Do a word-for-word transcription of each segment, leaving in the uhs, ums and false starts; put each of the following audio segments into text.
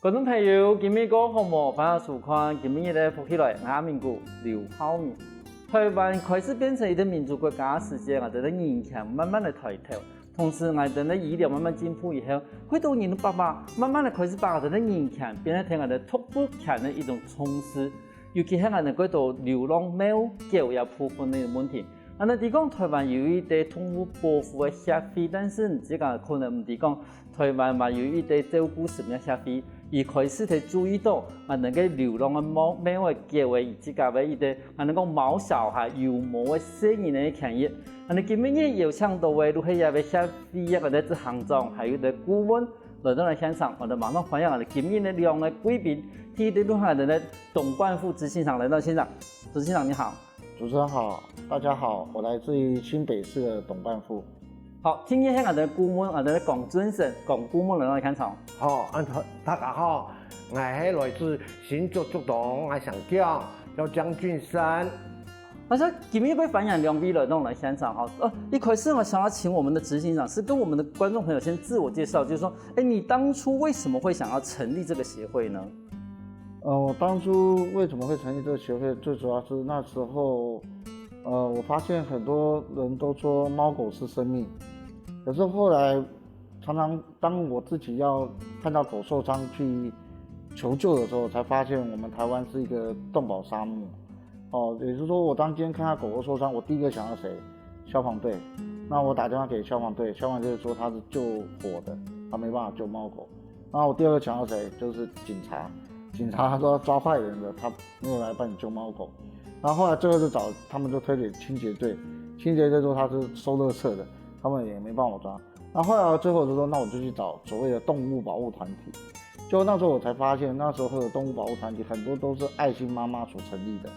觀眾朋友，今晡日過好無？歡迎收看今晡日个福氣來，𠊎係明哥劉浩明。台灣開始變成一個民主國家个時節，𠊎兜个人權慢慢个抬頭，同時𠊎兜个醫療慢慢進步以後，幾多人爸爸慢慢个開始把𠊎兜个人權變成𠊎兜獨步權个一種重視。尤其係𠊎兜幾多流浪貓狗這部分个問題。𠊎兜知講台灣有一個動物保護个協會，但是你自家可能毋知講 台灣嘛有一個照顧生命協會，佢開始就注意到，𠊎兜个流浪个貓、貓仔、狗仔，佢自家个一個，𠊎兜講毛小孩、有毛个細人个權益。𠊎兜今晡日邀請到个，就係這個協會个執行長，還有个顧問，來到來現場，𠊎兜馬上歡迎𠊎兜今晡日个兩個貴賓，第一個就係𠊎兜个董冠富執行長來到現場。執行長你好。 主持人好，大家好，我來自於新北市的董冠富。好，今晡日係𠊎兜个顧問，𠊎兜个江俊生，江顧問來到現場。好，啊，大家好，我係來自新竹竹東，我姓江，叫江俊生。那像今晡日歡迎兩位來到來現場哈，呃，一開始我想要請我們的執行長是跟我們的觀眾朋友先自我介紹，就是說，哎，你當初為什麼會想要成立這個協會呢？呃，我當初為什麼會成立這個協會？最主要是那時候，呃，我發現很多人都說貓狗是生命，可是後來常常當我自己要看到狗受傷去求救的時候，才發現我們台灣是一個動保沙漠。哦，也就是說，我當今天看到狗狗受傷，我第一個想到誰？消防隊。那我打電話給消防隊，消防隊說他是救火的，他沒辦法救貓狗。那我第二個想到誰？就是警察。警察他說要抓壞人的，他沒有來幫你救貓狗。然後後來最後就找他們就推給清潔隊，清潔隊說他是收垃圾的，他們也沒幫我抓。那後來最後就說，那我就去找所謂的動物保護團體。就那時候我才發現，那時候的動物保護團體很多都是愛心媽媽所成立的。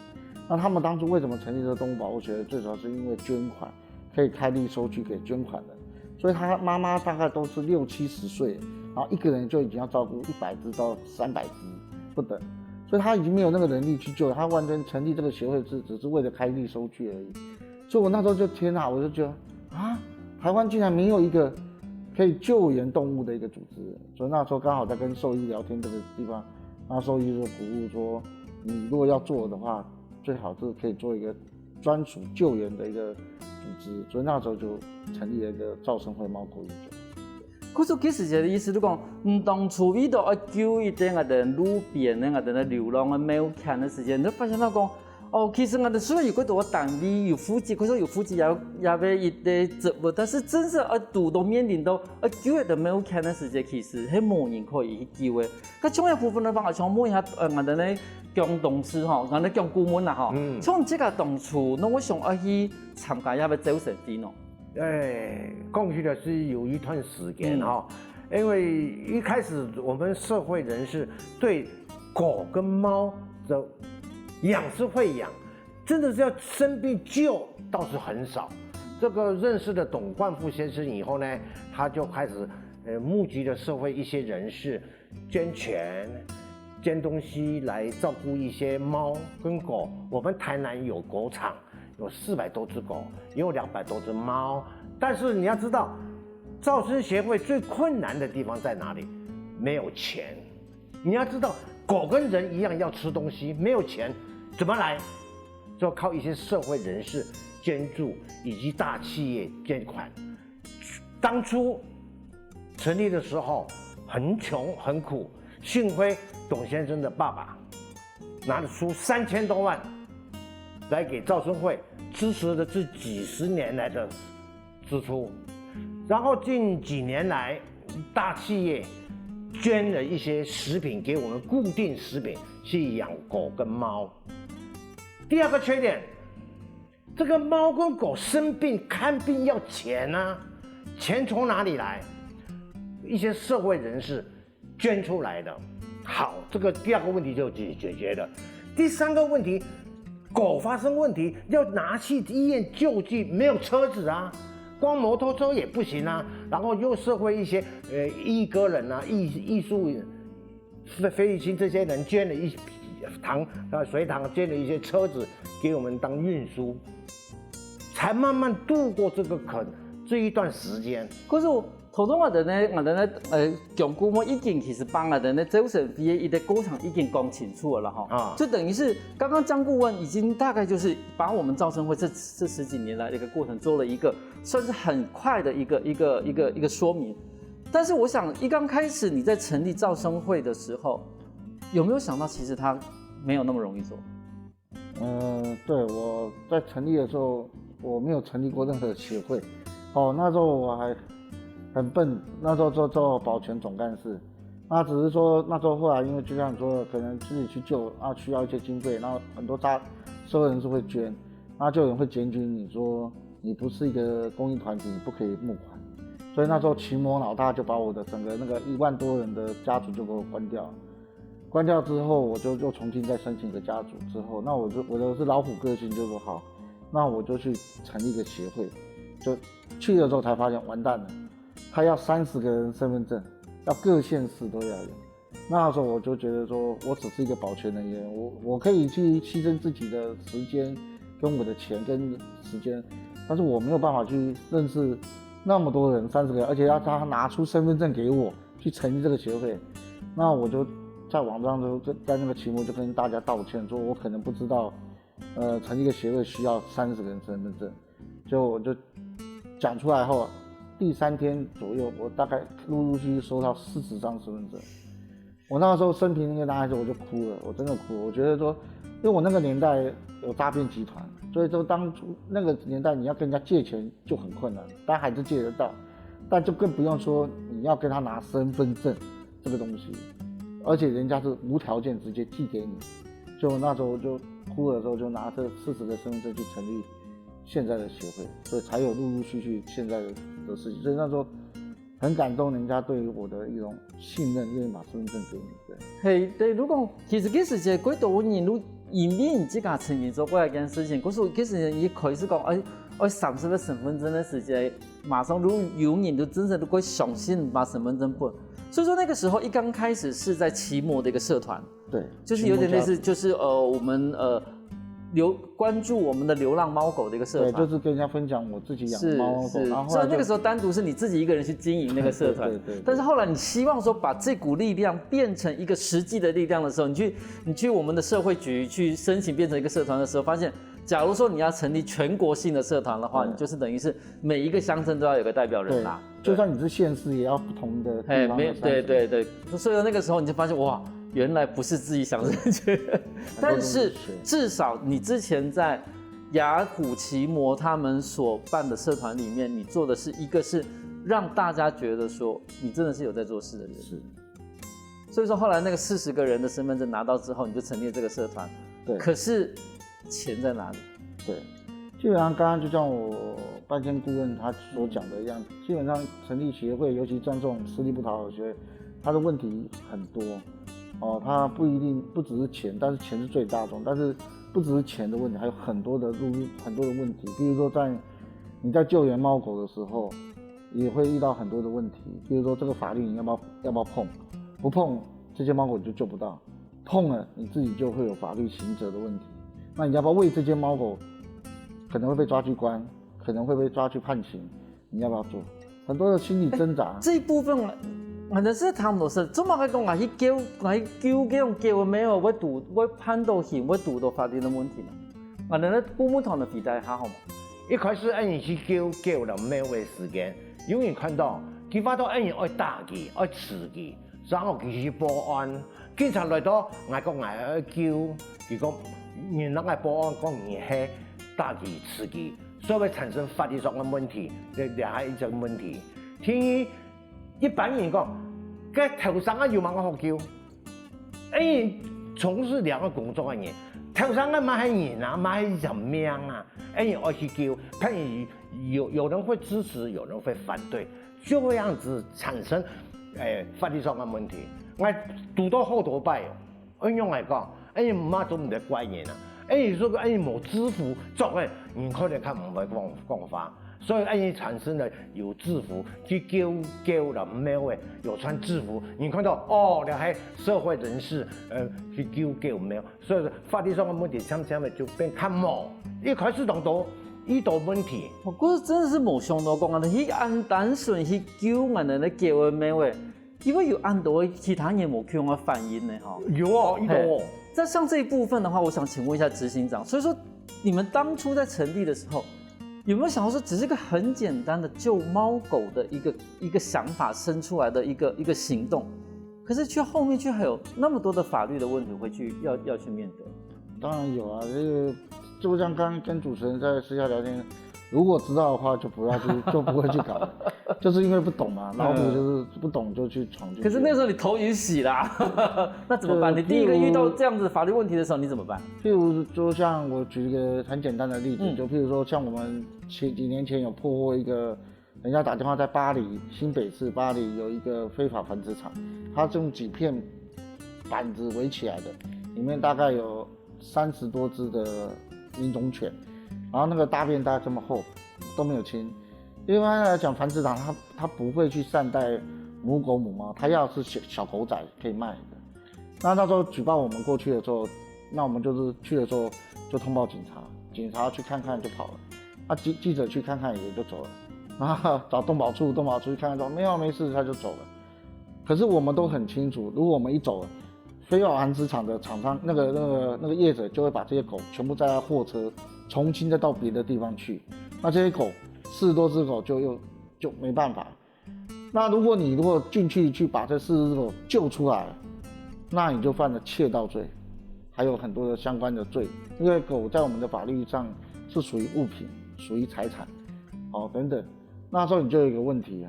那他們當初為什麼成立這個動物保護協會？最主要是因為捐款，可以開立收據給捐款人。所以他媽媽大概都是六七十歲，然後一個人就已經要照顧一百隻到三百隻不等，所以他已經沒有那個能力去救了。他完全成立這個協會是只是為了開立收據而已。所以我那時候就天哪，我就覺得啊，台灣竟然沒有一個可以救援動物的一個組織。所以那時候剛好在跟獸醫聊天這個地方，那獸醫就鼓勵說，你如果要做的話，最好是可以做一個專屬救援的一個組織。所以那時候就成立了一個赵生輝貓狗研究。故所其實个意思就講，你當初遇到愛救一隻𠊎兜路邊个𠊎兜个流浪个貓犬个時間，你就發現到講，哦，其實𠊎兜雖然有幾多个單位有負責，可以說有負責也也个一個職務，但是真正愛堵到面臨到愛救一隻貓犬个時間，其實係無人可以去救个。該像這部分个話，𠊎想問一下，呃，𠊎兜个江董事吼，𠊎兜江顧問啦吼，嗯，像這個當初，那為什麼愛去參加這個招生會呢？ 哎，过去的是有一段时间哈，因为一开始我们社会人士对狗跟猫的养是会养，真的是要生病救倒是很少。这个认识了董冠富先生以后呢，他就开始呃募集了社会一些人士捐钱、捐东西来照顾一些猫跟狗。我们台南有狗场，有四百多只狗，也有两百多只猫。但是你要知道，赵生协会最困难的地方在哪里？没有钱。你要知道，狗跟人一样要吃东西，没有钱怎么来？就靠一些社会人士捐助以及大企业捐款。当初成立的时候很穷很苦，幸亏董先生的爸爸拿出三千多万来给赵生会支持了这几十年来的支出。然后近几年来，大企业捐了一些食品给我们，固定食品去养狗跟猫。第二个缺点，这个猫跟狗生病看病要钱啊，钱从哪里来？一些社会人士捐出来的。好，这个第二个问题就解解决了。第三个问题，狗发生问题要拿去医院救济，没有车子啊，光摩托车也不行啊。然后又社会一些呃艺歌人啊、艺艺术人，费费玉清这些人捐了一糖啊隋唐捐了一些车子给我们当运输，才慢慢度过这个坎这一段时间。可是我頭先𠊎等呢，𠊎等呢，呃，姜顧問已經其實幫𠊎等呢招生會个一個過程已經講清楚了啦，哈。啊就等於是剛剛姜顧問已經大概就是把我們招生會這這十幾年來的一個過程做了一個算是很快的一個一個一個一個說明。但是我想，一剛開始你在成立招生會的時候，有沒有想到其實它沒有那麼容易做？呃，對，我在成立的時候，我沒有成立過任何協會。哦，那時候我還很笨，那時候做做保全總幹事。那只是說那時候後來，因為就像你說的，可能自己去救啊，需要一些經費，然後很多大社會人士會捐，那就有人會檢舉你說你不是一個公益團體，你不可以募款。所以那時候奇摩老大就把我的整個那個一萬多人的家族就給我關掉了。關掉之後，我就又重新再申請一個家族之後，那我就我的是老虎個性，就說好，那我就去成立一個協會。就去的時候才發現完蛋了，他要三十個人身份證，要各縣市都要有。那時候我就覺得說，我只是一個保全人員，我我可以去犧牲自己的時間、跟我的錢跟時間，但是我沒有辦法去認識那麼多人，三十個人，而且要他拿出身份證給我去成立這個協會，那我就在網上就就在那個奇摩就跟大家道歉，說我可能不知道，呃，成立一個協會需要三十個人身份證，就我就講出來後，第三天左右，我大概陸陸續續收到四十張身份證。我那時候生平那個男孩子，我就哭了，我真的哭了。我覺得說，因為我那個年代有詐騙集團，所以說當初那個年代你要跟人家借錢就很困難，但還是借得到，但就更不用說你要跟他拿身份證這個東西，而且人家是無條件直接寄給你。所以我那時候就哭的時候，就拿這四十個身份證去成立現在的協會，所以才有陸陸續續現在的的事情。所以那時候很感動人家對於我的一種信任，願意把身份證給你。對，係，對，如果其實其實這幾多年，如因為你自家曾經做過一件事情，可是其實你一開始講，哎，哎，三十個身份證的時間，馬上如有人都真正都會相信把身份證分。所以說那個時候一剛開始是在奇摩的一個社團，對，就是有點類似，奇摩家族就是呃，我們呃流关注我们的流浪猫狗的一个社对，团。就是跟人家分享我自己养的是猫猫狗，是，然后后来就所以那个时候单独是你自己一个人去经营那个社团，对对对对但是后来你希望说把这股力量变成一个实际的力量的时候，你去你去我们的社会局去申请变成一个社团的时候，发现，假如说你要成立全国性的社团的话，对你就是等于是每一个乡镇都要有个代表人对啦。，就算你是县市，也要不同的哎，地方没有，对的三十个对对，所以那个时候你就发现，哇，原来不是自己想的那些。但是至少你之前在雅虎奇摩他们所办的社团里面，你做的是一个是让大家觉得说你真的是有在做事的人。是，所以说后来那个四十个人的身份证拿到之后，你就成立这个社团。对可是钱在哪里？对，基本上刚刚就像我拜见顾问他所讲的一样，基本上成立协会，尤其像这种吃力不讨好的协会，它的问题很多。哦，它不一定不只是钱，但是钱是最大宗，但是不只是钱的问题，还有很多的路很多的问题，比如说在你在救援猫狗的时候，也会遇到很多的问题，比如说这个法律你要不要要不要碰，不碰这些猫狗就救不到，碰了你自己就会有法律刑责的问题。那你要不要为这些猫狗可能会被抓去关，可能会被抓去判刑，你要不要做？很多的心理挣扎。这一部分啊，可能是他们是这么个讲啊，去救，啊去救这种救的没有，会堵，会判到刑，会堵到法律的问题呢。啊，那那顾问团的回答一下好吗？一开始俺人去救救了猫的时间，有人看到佢发到俺人爱打佢，爱刺佢，然后佢去报案。警察来到，俺讲俺爱救，佢讲人人爱报案，讲你系打佢刺佢，所以会产生法律上的问题，这这还一个问题。第二，一般人讲，该头生啊有么个好救？哎，从事两个工作的人，头生啊嘛系人啊，嘛系人命啊，哎，爱去救，但有有人会支持，有人会反对，就这样子产生，哎，法律上的问题。俺堵到好多摆哦，哎，用来讲，哎，嘛都唔得怪人啊，哎，说个哎无制服着个，人可能看唔会讲讲话。 所以，哎，产生了有制服去救救了猫的，有穿制服，你看到哦，那还社会人士，呃，去救救猫，所以法律上的问题，渐渐的就变看毛。一开始当多，遇到問題。我觉得真的是无想到讲啊，佢恁单纯去救俺的狗个妹妹，因为有恁多其他人无共样个反应呢哈。有哦，遇到哦。那像这一部分的话，我想请问一下执行长，所以说你们当初在成立的时候，有没有想到说只是个很简单的救猫狗的一个一个想法生出来的一个一个行动，可是却后面却还有那么多的法律的问题会去要要去面对。当然有啊，这个就像刚刚跟主持人在私下聊天，如果知道的话就不要去，就不会去搞了，就是因为不懂嘛，老虎就是不懂就去闯进去。可是那时候你头已经洗啦，那怎么办？就你第一个遇到这样子法律问题的时候，你怎么办？譬如说，像我举一个很简单的例子，嗯就譬如说，像我们前几年前有破获一个，人家打电话在巴黎，新北市巴黎有一个非法繁殖场，他是用几片板子围起来的，里面大概有三十多只的品种犬，然后那个大便大概这么厚，都没有清。一般来讲，繁殖场它它不会去善待母狗母猫，它要是小小狗仔可以卖的。那那时候举报我们过去的时候，那我们就是去的时候就通报警察，警察去看看就跑了，啊记记者去看看也就走了，然后找动保处，动保处去看看说没有没事，他就走了。可是我们都很清楚，如果我们一走了，非法繁殖场的厂商那个那个那个业者就会把这些狗全部载到货车，重新再到别的地方去，那这些狗四十多只狗就又就没办法。那如果你如果进去去把这四十只狗救出来，那你就犯了窃盗罪，还有很多的相关的罪，因为狗在我们的法律上是属于物品，属于财产，哦等等。那时候你就有一个问题啊，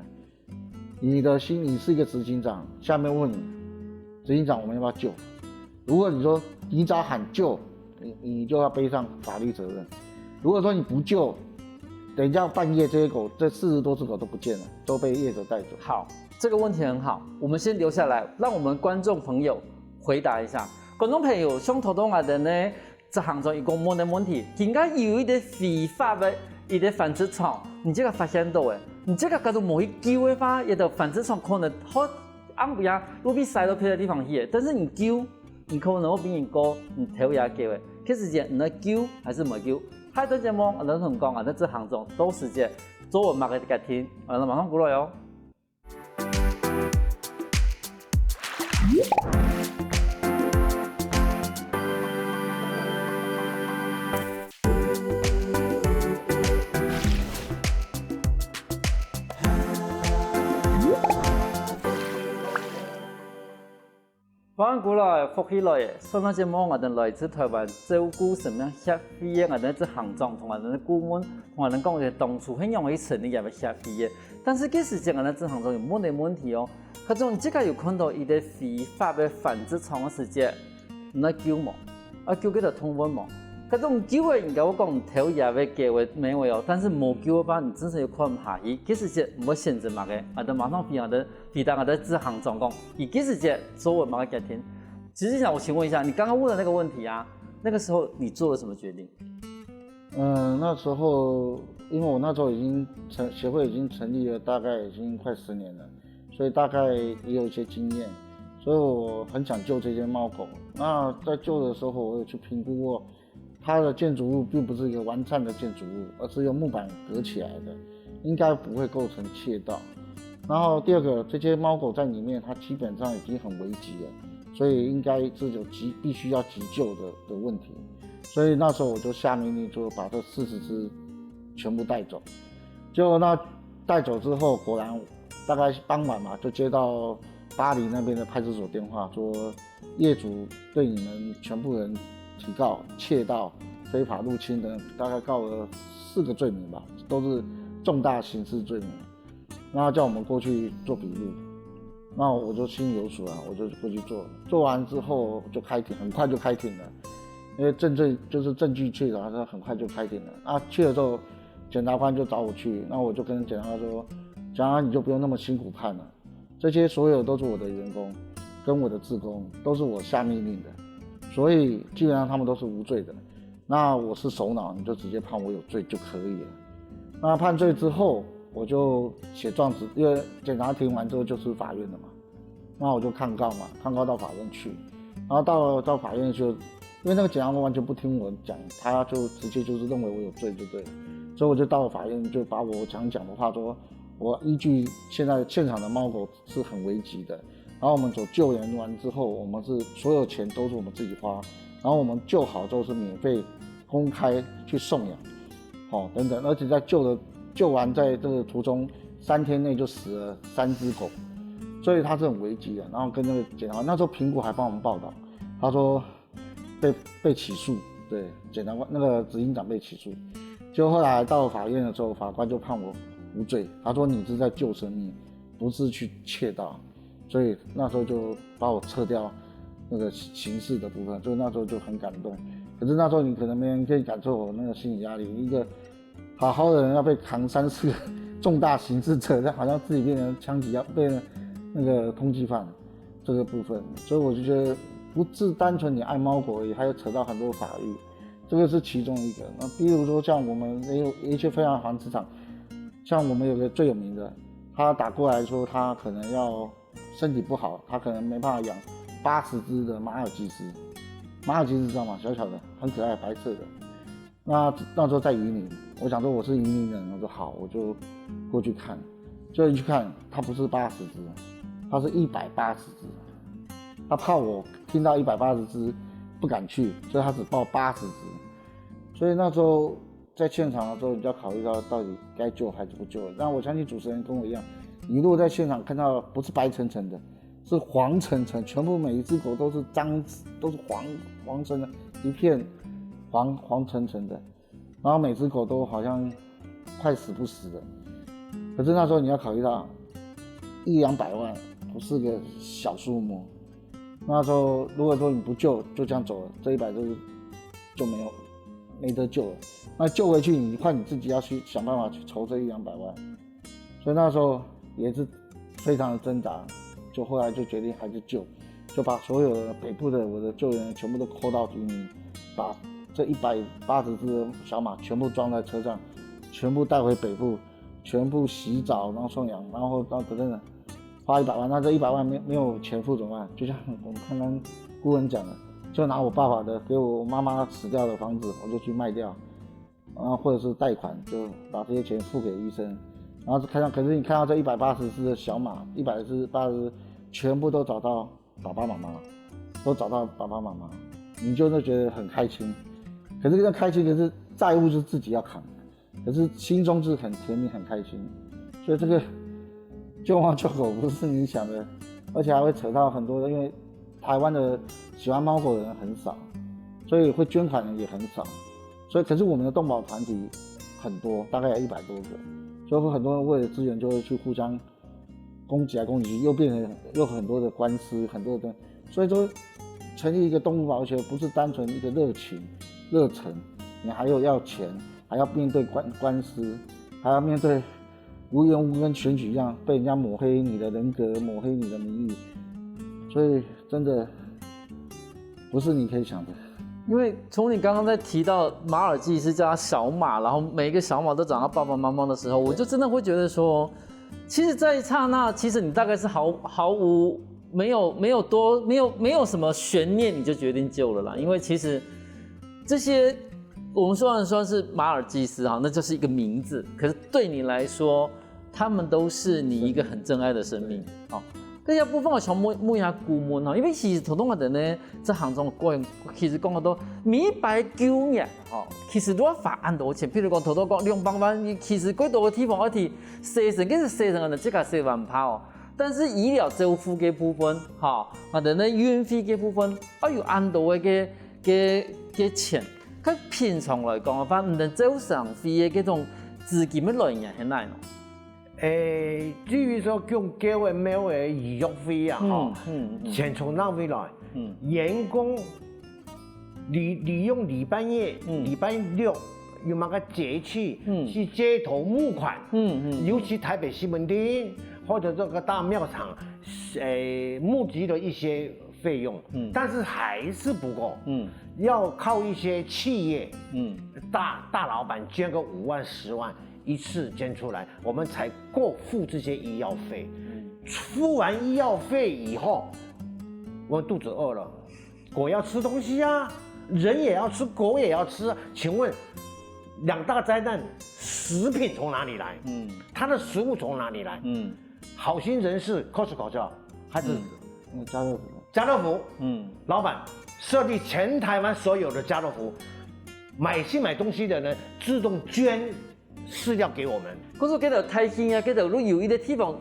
你的心你是一个执行长，下面问你，执行长我们要不要救？如果你说你只要喊救，你你就要背上法律责任。如果说你不救，等一下半夜这些狗，这四十多只狗都不见了，都被业者带走。好，这个问题很好，我们先留下来，让我们观众朋友回答一下。观众朋友，想听到我们的呢，这行中一个问的问题，应该有一个非法的一个繁殖场，你这个发现到诶，你这个假如无去救的话，一个繁殖场可能好暗晡夜路边晒到别的地方去，但是你救，你可能会比人高，你头也给诶，其实是你要救还是没救？下一段节目，我们同讲啊，在这行中都是这做文嘛个决定，我们马上过来哦。 欢迎过来，福氣來了！上个節目，𠊎等來自台灣照顧生命協會个𠊎等一隻行長同𠊎等个顧問，同𠊎等講个當初係仰會成立這个協會个。但是該時節，𠊎等一隻行長有問个問題哦，假使你自家有看到一個非法个繁殖場个時節，你愛救無？愛救該條動物無？該種救个，應該會講頭也會救个，無會哦。但是無救个話，你真係有看毋下去。該時節，你會選擇麼个？𠊎等馬上分享个 回答𠊎等一隻行長講，佢該時節做了麼个決定？其實想我請問一下，你剛剛問的那個問題啊，那個時候你做了什麼決定？嗯，那時候因為我那時候已經成協會已經成立了，大概已經快十年了，所以大概也有一些經驗，所以我很想救這些貓狗。那在救的時候，我有去評估過，它的建築物並不是一個完善的建築物，而是用木板隔起來的，應該不會構成竊盜。然後第二個，這些貓狗在裡面，它基本上已經很危急了，所以應該是有急必須要急救的的問題。所以那時候我就下命令，就把這四十隻全部帶走。結果那帶走之後，果然大概傍晚嘛，就接到巴黎那邊的派出所電話，說業主對你們全部人提告竊盜、非法入侵等，大概告了四個罪名吧，都是重大刑事罪名。那叫我們過去做筆錄，那我就心裡有數啊，我就過去做。做完之後就開庭，很快就開庭了，因為證據就是證據確鑿，他很快就開庭了。啊，去了之後，檢察官就找我去，那我就跟檢察官說，檢察官你就不用那麼辛苦判了，這些所有都是我的員工，跟我的志工，都是我下命令的，所以基本上他們都是無罪的。那我是首腦，你就直接判我有罪就可以了。那判罪之後，我就寫狀紙，因為檢察庭完之後就是法院了嘛，那我就抗告嘛，抗告到法院去，然後到到法院就，因為那個檢察官完全不聽我講，他就直接就是認為我有罪就對了，所以我就到法院，就把我想讲的话说，我依据现在现场的猫狗是很危急的，然后我们所救援完之后，我们是所有钱都是我们自己花，然后我们救好之后是免费公开去送养，哦，等等，而且在救的救完在这个途中三天内就死了三只狗，所以他是很危急的。然后跟那个检察官那时候苹果还帮我们报道，他说被被起诉，对，检察官那个执行长被起诉，就后来到法院的时候，法官就判我无罪，他说你是在救生命，不是去窃盗，所以那时候就把我撤掉那个刑事的部分，所以那时候就很感动。可是那时候你可能没人可以感受我那个心理压力，一个好好的人要被扛三四个重大刑事责任，好像自己变成枪击要被那个通缉犯这个部分，所以我就觉得不是单纯你爱猫狗而已，还有扯到很多法律，这个是其中一个。那比如说像我们也有一些非常环市场，像我们有个最有名的，他打过来说他可能要身体不好，他可能没办法养八十只的马尔济斯，马尔济斯知道吗？小小的，很可爱，白色的。那那时候在云林，我想说我是云林人，我说好，我就过去看，就一去看，它不是八十只，它是一百八十只，他怕我听到一百八十只不敢去，所以他只报八十只，所以那时候在现场的时候，你就要考虑到到底该救还是不救。那我相信主持人跟我一样，你如果在现场看到不是白沉沉的，是黄沉沉，全部每一只狗都是脏，都是黄黄沉的，一片黄黄沉沉的，然后每只狗都好像快死不死的。可是那时候你要考虑到一两百万不是个小数目，那时候如果说你不救，就这样走了，这一百只就没有没得救了。那救回去，你看你自己要去想办法去筹这一两百万。所以那时候也是非常的挣扎，就后来就决定还是救，就把所有的北部的我的救援全部都扣到云林，把这一百八十只小马全部装在车上，全部带回北部，全部洗澡，然后送养，然后到等等，花一百万，那这一百万没没有钱付怎么办？就像我们刚刚顾问讲的，就拿我爸爸的给我妈妈死掉的房子，我就去卖掉。啊，或者是贷款，就把这些钱付给医生。然后看到，可是你看到这一百八十只的小马，一百只八十全部都找到爸爸妈妈了，都找到爸爸妈妈，你就会觉得很开心。可是这个开心，可是债务是自己要扛，可是心中是很甜蜜、很开心。所以这个救猫救狗不是你想的，而且还会扯到很多的，因为台湾的喜欢猫狗的人很少，所以会捐款的也很少。所以可是我们的动保团体很多，大概有一百多个，所以会很多人为了资源就会去互相攻击来攻击去，又变成又很多的官司，很多的，所以说成立一个动物保护协会不是单纯一个热情、热忱，你还有要钱，还要面对官官司，还要面对无缘无故跟选举一样被人家抹黑你的人格，抹黑你的名誉，所以真的不是你可以想的。因为从你刚刚在提到马尔济斯叫它小马，然后每一个小马都长到爸爸妈妈的时候，我就真的会觉得说，其实，在一刹那，其实你大概是毫毫无没有没有多没有没有什么悬念，你就决定救了啦。因为其实这些我们虽然说是马尔济斯哈，那就是一个名字，可是对你来说，他们都是你一个很珍爱的生命。好，这个部分我想问问一下顾问哈，因为其实头痛的呢，这行中个过程，其实讲到每一百九年哈，其实都要花很多钱，譬如讲头痛讲两百万，其实过多个地方要提洗身，其实洗身的这个洗万趴哦。但是医疗照护个部分哈，或者呢运费个部分，要有很多个个个钱。佢平常来讲个话，毋能照生费个这种资金个来源很难哦。诶，至于说用狗个、猫个医药费啊，哈，嗯嗯钱从哪位来？嗯员工利利用礼拜日、嗯礼拜六有某个节气嗯去街头募款，嗯嗯，尤其台北西门町或者这个大卖场，诶，募集了一些费用，嗯但是还是不够，嗯要靠一些企业嗯大大老板捐个五万、十万一次捐出来，我们才够付这些医药费。付完医药费以后，我肚子饿了，狗要吃东西啊，人也要吃，狗也要吃啊。请问两大灾难，食品从哪里来？嗯，它的食物从哪里来？嗯，好心人士 Costco 叫还是嗯，家乐福。家乐福，嗯，老板设立全台湾所有的家乐福，买新买东西的人自动捐 饲料给我们。可是這个太新啊，這个如果有一个地方，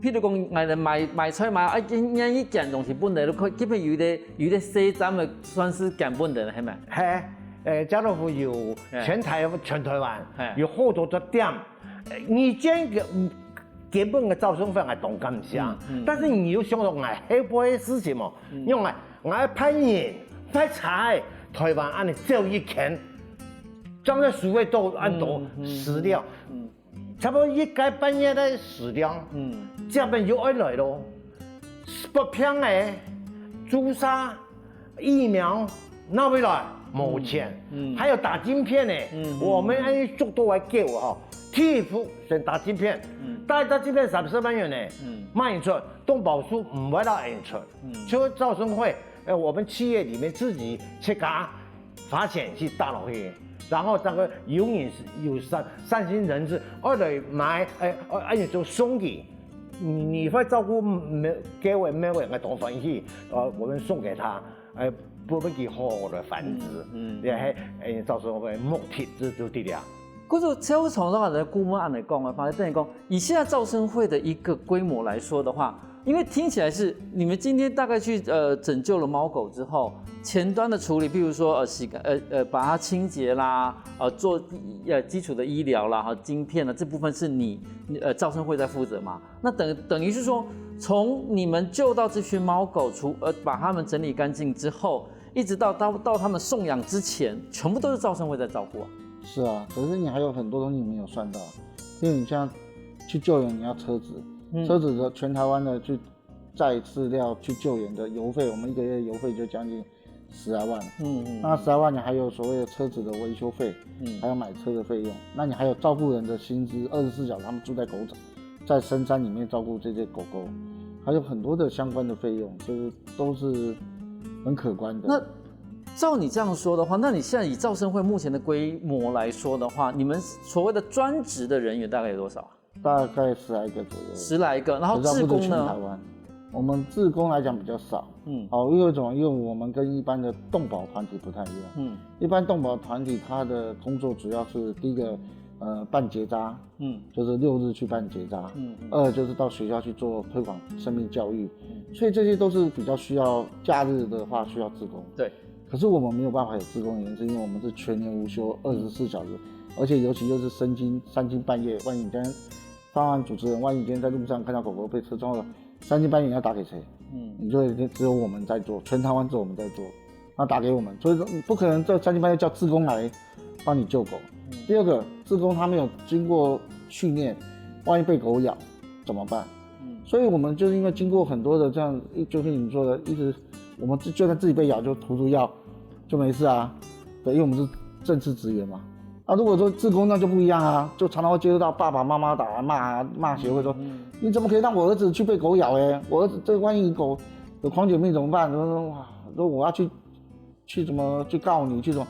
譬如講，買买买菜嘛，啊，今年一件东西本来都可，基本有一个有一个生产个算是根本的，系咪？嘿，呃，家乐福有全台全台湾有好多个店，你捐个根本个招生会还当感谢，但是你又想到哎，黑不黑事情嘛，用来 𠊎个朋友，个菜，台灣恁呢走一圈，將个食物都恁多飼料，差不多一個半月个飼料，嗯，這邊又愛來咯，發病个，注射，疫苗，哪位來？無錢，還有打晶片呢，我們恁呢足多个狗吼，第一步先打晶片，打打晶片三十萬元呢，賣出，動保處毋會讓人出。 就招生會，呃，我們企業裡面自己去給他發錢去打落去，然後那個有人是有善善心人士，愛來買，哎，哎，哎，就送給你，你會照顧沒，給我沒有人个同欢喜，呃，我們送給他，哎，不分佢好好的繁殖，嗯，也還，哎，招生會目的就就對了。可是照常的話，顧問恁呢講啊，反正等於講，以現在招生會的一個規模來說的話， 因為聽起來是你們今天大概去呃拯救了貓狗之後，前端的處理，譬如說呃洗呃呃把它清潔啦，呃做呃基礎的醫療啦，哈，晶片啦，這部分是你呃招生會在負責嘛？那等等於是說，從你們救到這群貓狗，除呃把牠們整理乾淨之後，一直到到到牠們送養之前，全部都是招生會在照顧啊。是啊，可是你還有很多東西你沒有算到，因為你像去救援，你要車子，车子的全台灣的去載飼料去救援的油費，我們一個月油費就將近十來萬。嗯嗯，那十來萬你還有所謂的車子的維修費，嗯，還有買車的費用，那你還有照顧人的薪資，二十四小時他們住在狗場，在深山裡面照顧這些狗狗，還有很多的相關的費用，就是都是很可觀的。那照你這樣說的話，那你現在以招生會目前的規模來說的話，你們所謂的專職的人員大概有多少啊？大概十來個左右。十來個，然後志工呢？可是它不是全台灣，我們志工來講比較少。嗯，哦，因為什麼？因為我們跟一般的動保團體不太一樣。嗯，一般動保團體它的工作主要是第一個，呃，辦結紮，嗯，就是六日去辦結紮。嗯嗯，二就是到學校去做推廣生命教育。嗯，所以這些都是比較需要假日的話需要志工。對，可是我們沒有辦法有志工的原因，是因為我們是全年無休，二十四小時，而且尤其又是深更三更半夜，萬一你今天，当然主持人，万一你今天在路上看到狗狗被车撞了，三更半夜你要打給誰？嗯，你就一定只有我們在做，全台灣只有我們在做，那打給我們，所以說不可能在三更半夜叫志工來帮你救狗。第二个，志工他没有经过训练，万一被狗咬怎么办？所以我们就是因为经过很多的这样，就是你说的，一直我们就就算自己被咬，就涂涂药，就没事啊。对，因为我们是正式职员嘛。啊，如果说志工那就不一样啊，就常常会接触到爸爸妈妈打骂骂协会说，你怎么可以让我儿子去被狗咬？哎，我儿子这万一狗有狂犬病怎么办？说哇，说我要去去怎么去告你，去怎么，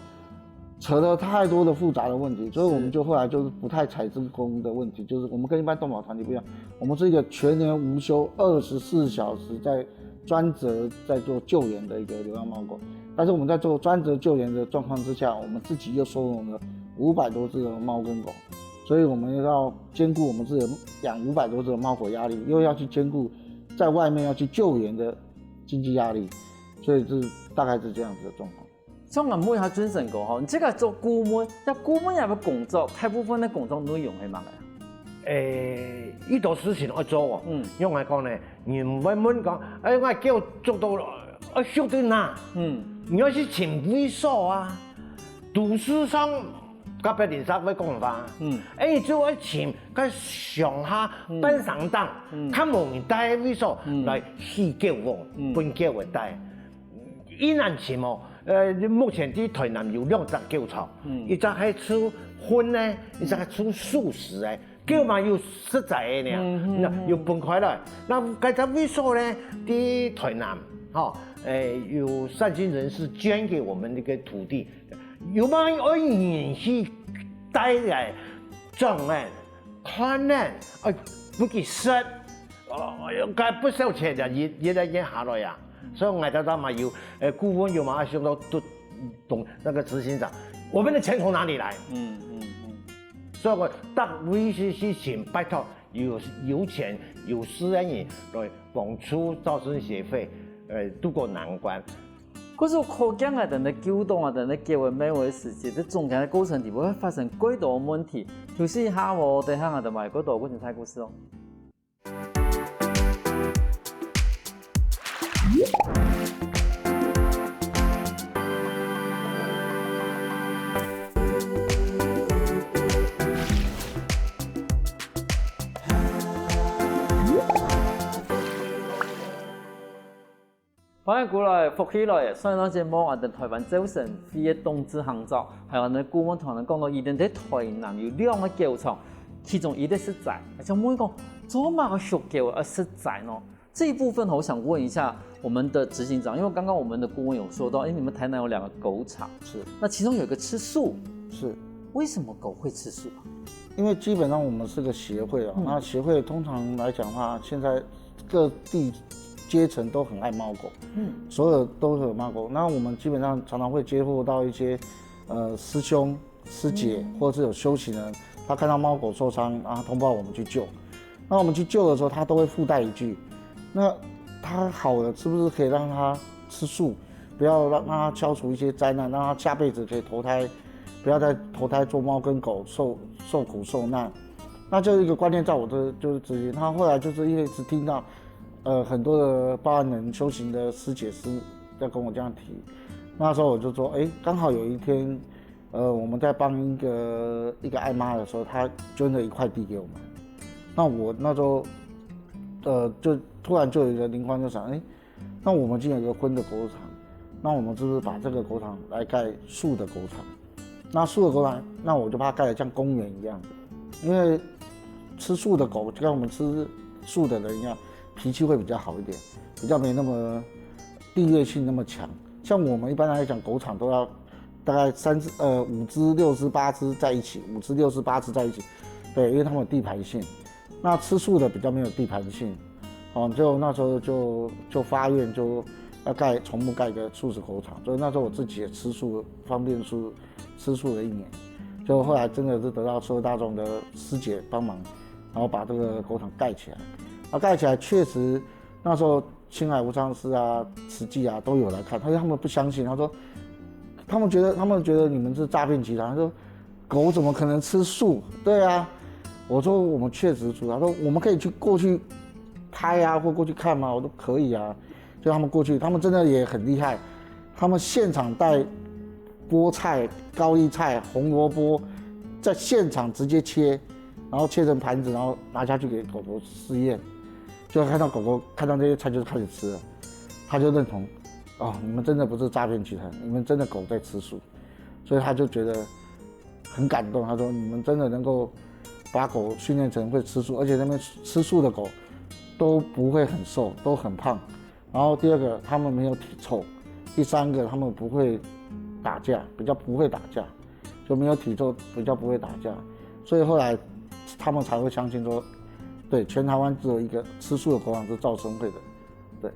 扯了太多的复杂的问题，所以我们就后来就是不太采志工的问题，就是我们跟一般动保团体不一样，我们是一个全年无休、二十四小时在专责在做救援的一个流浪猫狗，但是我们在做专责救援的状况之下，我们自己又收容了五百多只的猫跟狗，所以我们要兼顾我们自己养五百多只的猫狗压力，又要去兼顾在外面要去救援的经济压力，所以这大概是这样子的状况。 像𠊎問一下尊神哥吼，你這个做顧問，該顧問个工作，大部分个工作內容係麼个啊？誒，有多事情愛做哦。嗯，用來講呢，你毋會問講，誒，𠊎狗捉到，愛送到哪？嗯，你愛去尋位所啊，都市上甲別鄰舍會講話，嗯，誒，就愛尋該鄉下半山頂，較無人戴个位所來起狗籠，分狗仔戴。 一難尋哦，呃，目前在台南有兩隻狗場，一隻係做葷个，一隻係做素食个。狗嘛有食齋个呢，那有分開來。那該隻位所呢，在台南，吼，誒，有善心人士捐給我們一個土地，有嘛愛人去愛个、掌个、看个，哎，分佢食，哦，該不少錢个，一、一、一下落呀。所以𠊎兜兜嘛有，呃，顧問有嘛，想到都懂那個執行長，我們的錢從哪裡來？嗯嗯嗯。所以我逐位事情拜託有、有錢有勢个人來幫助造生協會，呃，渡過難關。 可是可見啊，等到救動啊，等到結尾尾个時節，在中間个過程裡面會發生幾多問題，休息一下哦，等下啊，等埋幾多過程大故事哦。歡迎過來，福氣來了！上一段節目啊，等台灣造生會个董事行長，還有𠊎等顧問團講到佢等在台南有兩個狗場，其中一個食齋，想問講，做麼个畜狗愛食齋呢？這一部分我想問一下我們的執行長，因為剛剛我們的顧問有說到，哎，你們台南有兩個狗場，是，那其中有一個吃素，是，為什麼狗會吃素啊？因為基本上我們是個協會啊，嗯，那協會通常來講的話，現在各地階層都很愛貓狗，嗯，所有都很貓狗。那我們基本上常常會接觸到一些，呃，師兄、師姐，嗯，或者是有修行人，他看到貓狗受傷，然後通報我們去救。那我們去救的時候，他都會附帶一句：“那他好了，是不是可以讓他吃素？不要讓、让他消除一些災難，讓他下輩子可以投胎，不要再投胎做猫跟狗受、受苦受難。”那就是一個觀念，在我這就是執行。他後來就是因為一直聽到，呃，很多的報案人、修行的師姐師在跟我這樣提，那時候我就說，哎，剛好有一天，呃，我們在幫一個、一個愛媽的時候，她捐了一塊地給我們。那我那時候，呃，就突然就有一個靈光，就想，哎，那我們既然有個葷的狗場，那我們是不是把這個狗場來蓋素的狗場？那素的狗場，那我就把它蓋得像公園一樣，因為吃素的狗跟我們吃素的人一樣，脾氣會比較好一點，比較沒那麼地域性那麼強。像我們一般來講，狗場都要大概三隻、呃，五隻、六隻、八隻在一起，五隻、六隻、八隻在一起，對，因為他們有地盤性。那吃素的比較沒有地盤性，哦，就那時候就、就發願，就要蓋、重複蓋一個素食狗場。所以那時候我自己也吃素，方便素、吃素了一年。就後來真的是得到社會大眾的師姐幫忙，然後把這個狗場蓋起來。啊，蓋起來確實那時候青海無上師啊、慈濟啊都有來看，但是他們不相信，他說他們覺得、他們覺得你們是詐騙集團，他說狗怎麼可能吃素？對啊，我說我們確實吃素，他說我們可以去過去拍啊，或過去看嗎？我說可以啊，就他們過去，他們真的也很厲害，他們現場帶菠菜、高麗菜、紅蘿蔔，在現場直接切，然後切成盤子，然後拿下去給狗狗試驗，就看到狗狗看到那些菜就開始吃了，他就認同，哦，你們真的不是詐騙集團，你們真的狗在吃素，所以他就覺得很感動。他說你們真的能夠把狗訓練成會吃素，而且那邊吃素的狗都不會很瘦，都很胖。然後第二個，他們沒有體臭；第三個，他們不會打架，比較不會打架，就沒有體臭，比較不會打架。所以後來他們才會相信說，對，全台灣只有一個吃素的狗場是造生會的，對。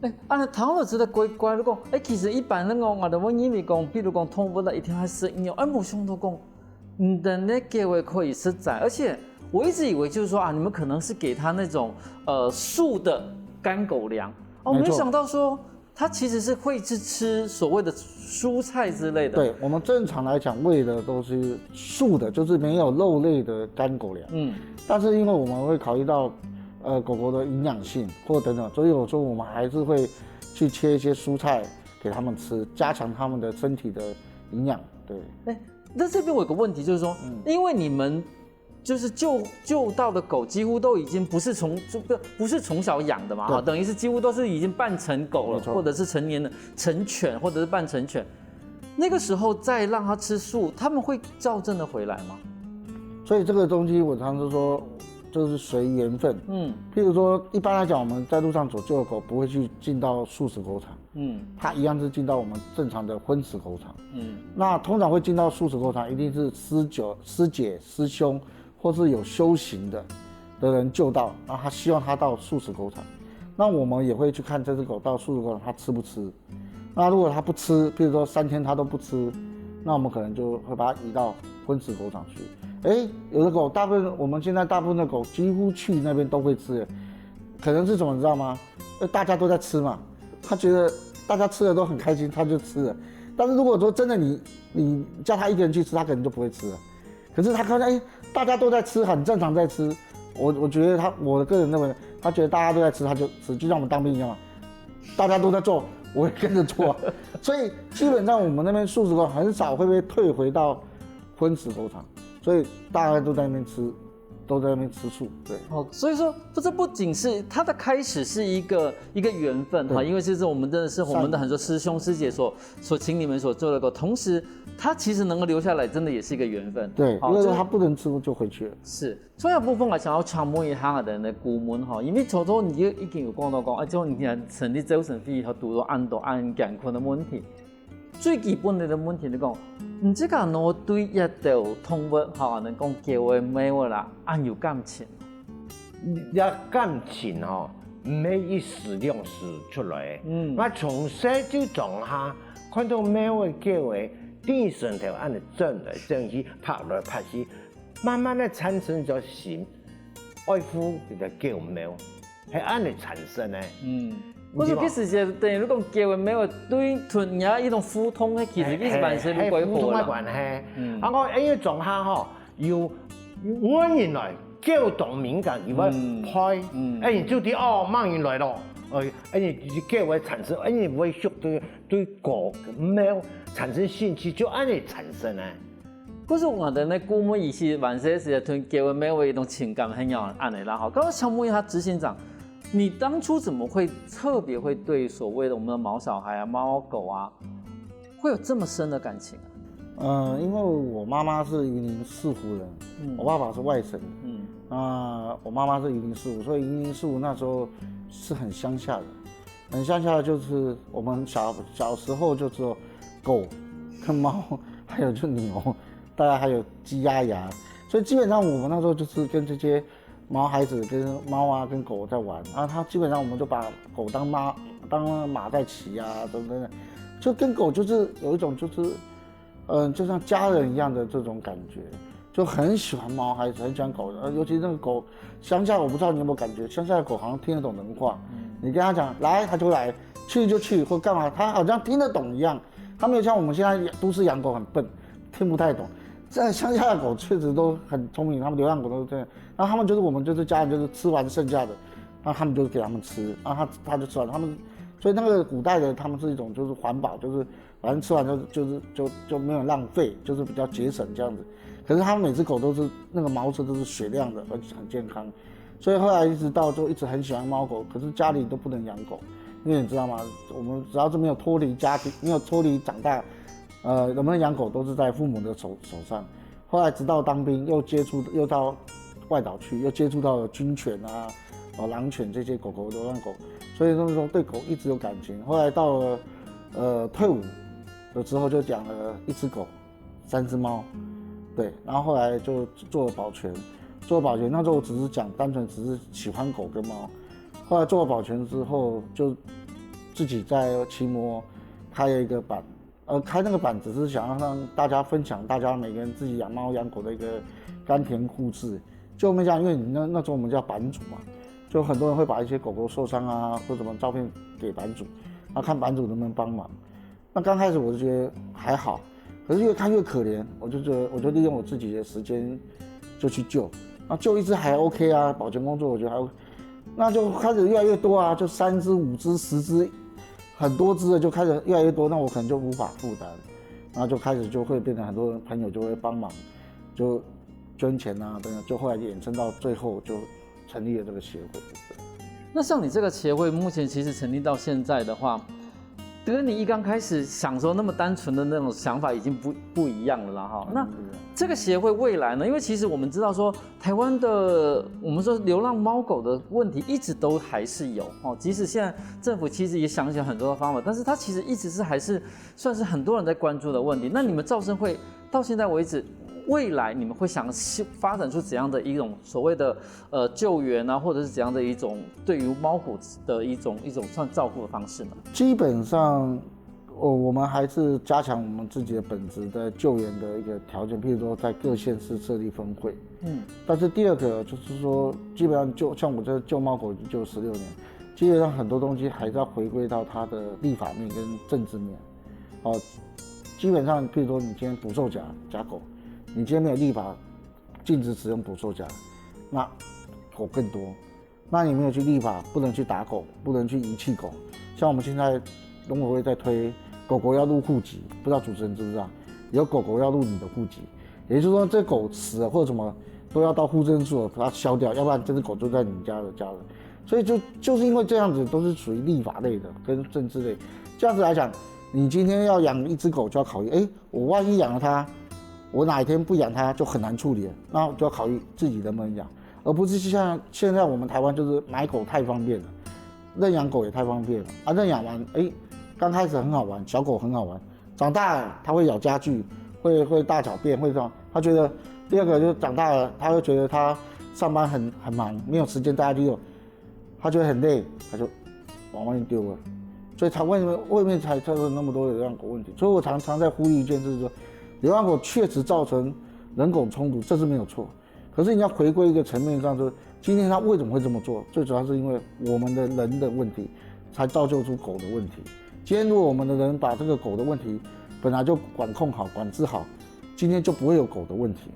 哎，啊，唐老師的乖乖，如果，哎，其實一般人講，我都會認為講，比如講動物啊，一定要食肉，哎，無想到講，嗯，人的狗也可以食齋，而且我一直以為就是說啊，你們可能是給牠那種，呃，素的乾狗糧，哦，沒錯。沒想到說牠其實是會去吃所謂的蔬菜之類的。對，我們正常來講餵的都是素的，就是沒有肉類的乾狗糧。嗯。但是因為我們會考慮到，呃，狗狗的營養性或等等，所以有時候我們還是會去切一些蔬菜給牠們吃，加強牠們的身體的營養。對。哎，那這邊我有個問題，就是說，嗯。因為你們就是救、救到的狗幾乎都已經不是從、就不、不是從小養的嘛，對。哈，等於是幾乎都是已經半成狗了，没错。或者是成年的、成犬，或者是半成犬。那個時候再讓牠吃素，牠們會校正得回來嗎？所以這個東西我常常說，就是隨緣分。嗯。譬如說，一般來講，我們在路上走救的狗不會去進到素食狗場，嗯，它一样是进到我们正常的婚殖狗场。嗯，那通常会进到素食狗场，一定是师姐、师姐、师兄，或是有修行的的人救到，然后他希望他到素食狗场。那我们也会去看这只狗到素食狗场它吃不吃。那如果它不吃，譬如说三天它都不吃，那我们可能就会把它移到婚殖狗场去。诶，有的狗，大部分我们现在大部分的狗几乎去那边都会吃，可能是什么你知道吗？呃，大家都在吃嘛，他觉得大家吃的都很开心，他就吃了。但是如果说真的你你叫他一个人去吃，他可能就不会吃了。可是他看到哎，大家都在吃，很正常在吃，我我觉得他我个人认为，他觉得大家都在吃，他就吃，就像我们当兵一样嘛，大家都在做，我也跟着做。所以基本上我们那边素食馆很少会被退回到婚殖狗场，所以大家都在那边吃，都在那边吃素。对，哦，所以说不，这不仅是它的开始是一个一个缘分哈，对因为其实我们真的是我们的很多师兄师姐所所请你们所做的狗，同时它其实能够留下来，真的也是一个缘分。对，好，因为这他不能吃就回去了。是，最後部分我想要請問一下我們的顧問哈，因為頭頭你就已經有講到講，啊，就你看成立周神費和堵到恁多恁艱苦的問題，最基本的問題你講，你這个呢對一頭動物哈，能講狗仔貓仔啦，恁有感情。這感情吼，毋係一時兩時出來。嗯，我從細就長下，看到貓仔狗仔，對身頭恁樣走來走去，拍來拍去，慢慢的產生咗心，愛護這个狗貓，係恁樣產生的。嗯，我說其實是等於你講狗仔貓仔對同人家一種互動，其實一般是不會互動的好啦。關係。嗯，啊，我因為長下吼，有外人來，狗當敏感，佢會拍，嗯，哎，你就知哦，麼人來咯，哎，哎，你狗會產生，哎，你會熟對對狗貓產生興趣，就恁樣產生的。可是我的那顧問以前還是是同狗仔貓仔一種情感很有恁樣啦哈。剛剛想問一下執行長，你當初怎麼會特別會對所謂的我們的毛小孩啊、貓狗啊，會有這麼深的感情啊？嗯，因為我媽媽是雲林四湖人，我爸爸是外省人。嗯，那我媽媽是雲林四湖，所以雲林四湖那時候是很鄉下的，很鄉下的就是我們小小時候就只有狗跟貓，還有就牛，大概還有雞鴨鴨，所以基本上我們那時候就是跟這些毛孩子跟貓啊跟狗在玩啊，它基本上我們就把狗當馬當馬在騎啊，等等，就跟狗就是有一種就是。嗯，就像家人一样的这种感觉，就很喜欢猫，还是很喜欢狗的。呃，尤其那个狗，乡下我不知道你有没有感觉，乡下的狗好像听得懂人话，你跟他讲来，它就来，去就去，或干嘛，它好像听得懂一样。它没有像我们现在都市养狗很笨，听不太懂。在乡下的狗确实都很聪明，他们流浪狗都是这样。然后他们就是我们就是家人，就是吃完剩下的，那他们就是给他们吃，然后他他就吃完，他们所以那个古代的他们是一种就是环保，就是反正吃完就就是就就没有浪费，就是比较节省这样子。可是他们每只狗都是那个毛色都是雪亮的，而且很健康，所以后来一直到就一直很喜欢猫狗，可是家里都不能养狗，因为你知道吗？我们只要是没有脱离家庭，没有脱离长大，呃，能不能养狗都是在父母的手手上。后来直到当兵，又接触又到外岛去，又接触到了军犬啊、哦狼犬这些狗狗流浪狗，所以那时候对狗一直有感情。后来到了呃退伍了之后，就养了一只狗、三只猫，对，然后后来就做了保全，做了保全那时候我只是讲单纯只是喜欢狗跟猫，后来做了保全之后，就自己在骑摩开了一个板，呃，开那个板只是想要让大家分享大家每个人自己养猫养狗的一个甘甜故事。就没想，因为你那那时候我们叫版主嘛，就很多人会把一些狗狗受伤啊或什么照片给版主，然后看版主能不能帮忙。那刚开始我就觉得还好，可是越看越可怜，我就觉得我就利用我自己的时间就去救，那救一只还 OK 啊，保全工作我觉得还 OK，那就开始越来越多啊，就三只、五只、十只，很多只的就开始越来越多，那我可能就无法负担，然后就开始就会变成很多朋友就会帮忙，就捐钱啊等等，就后来衍生到最后就成立了这个协会。那像你这个协会，目前其实成立到现在的话，跟你一刚开始想说那么单纯的那种想法已经不不一样了啦哈。那这个协会未来呢？因为其实我们知道说，台湾的我们说流浪猫狗的问题一直都还是有哦，即使现在政府其实也想起很多的方法，但是它其实一直是还是算是很多人在关注的问题。那你们照生会到现在为止，未来你们会想发展出怎样的一种所谓的呃救援啊，或者是怎样的一种对于猫狗的一种一种算照顾的方式呢？基本上，哦，我们还是加强我们自己的本职的救援的一个条件，譬如说在各县市设立分会。嗯，但是第二个就是说，基本上就像我这救猫狗已经救十六年，基本上很多东西还是要回归到它的立法面跟政治面。哦，基本上，譬如说你今天捕兽夹夹狗，你今天没有立法禁止使用捕兽夹，那狗更多。那你没有去立法，不能去打狗，不能去遗弃狗。像我们现在农委会在推狗狗要入户籍，不知道主持人知不知道？有狗狗要入你的户籍，也就是说这狗死了或者什么都要到户政所把它消掉，要不然这只狗就在你家的家人。所以就就是因为这样子，都是属于立法类的跟政治类。这样子来讲，你今天要养一只狗，就要考虑，哎，我万一养了它，我哪一天不养它就很难处理了，那就要考虑自己能不能养，而不是像现在我们台湾就是买狗太方便了，认养狗也太方便了啊！认养完，哎，刚开始很好玩，小狗很好玩，长大了它会咬家具，会会大小便，会这样，他觉得第二个就是长大了，他会觉得他上班很很忙，没有时间带他遛，他觉得很累，他就往外面丢了。所以才为什么外面才造成那么多流浪狗问题？所以我常常在呼吁一件事，说流浪狗确实造成人狗冲突，这是没有错。可是你要回归一个层面上说，今天他为什么会这么做？最主要是因为我们的人的问题，才造就出狗的问题。今天如果我们的人把这个狗的问题本来就管控好、管制好，今天就不会有狗的问题，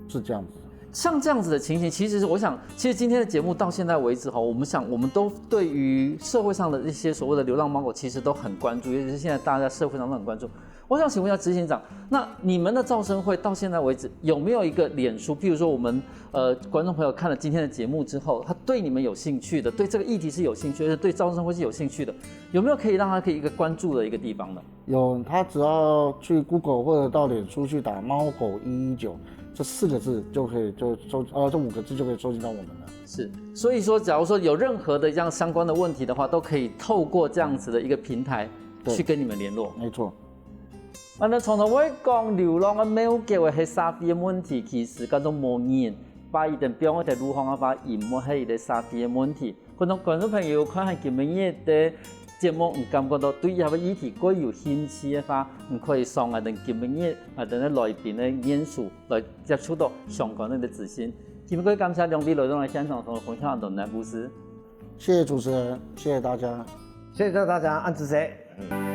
是这样子。像这样子的情形，其实我想，其实今天的节目到现在为止哈，我们想，我们都对于社会上的一些所谓的流浪猫狗，其实都很关注，尤其是现在大家社会上都很关注。我想请问一下执行长，那你们的招生会到现在为止有没有一个脸书？譬如说，我们呃观众朋友看了今天的节目之后，他对你们有兴趣的，对这个议题是有兴趣，而且对招生会是有兴趣的，有没有可以让他可以一个关注的一个地方呢？有，他只要去 Google 或者到脸书去打“猫狗一一九”这四个字就可以，就搜呃这五个字就可以搜集到我们了。是，所以说，假如说有任何的这样相关的问题的话，都可以透过这样子的一个平台去跟你们联络。没错。啊，那从头我讲流浪的猫狗个係社会个问题，其实搿种无人把一点放在路上啊，把淹没係一个社会个问题。观众观众朋友，看下今晡日个节目，你感觉到对一个议题过有兴趣的话，你可以上啊等今晡日啊等个来宾个演说来接触到相关个资讯。今晡日感谢两位来到现场，同我分享很多个故事。谢谢主持人，谢谢大家，谢谢大家，恁仔細。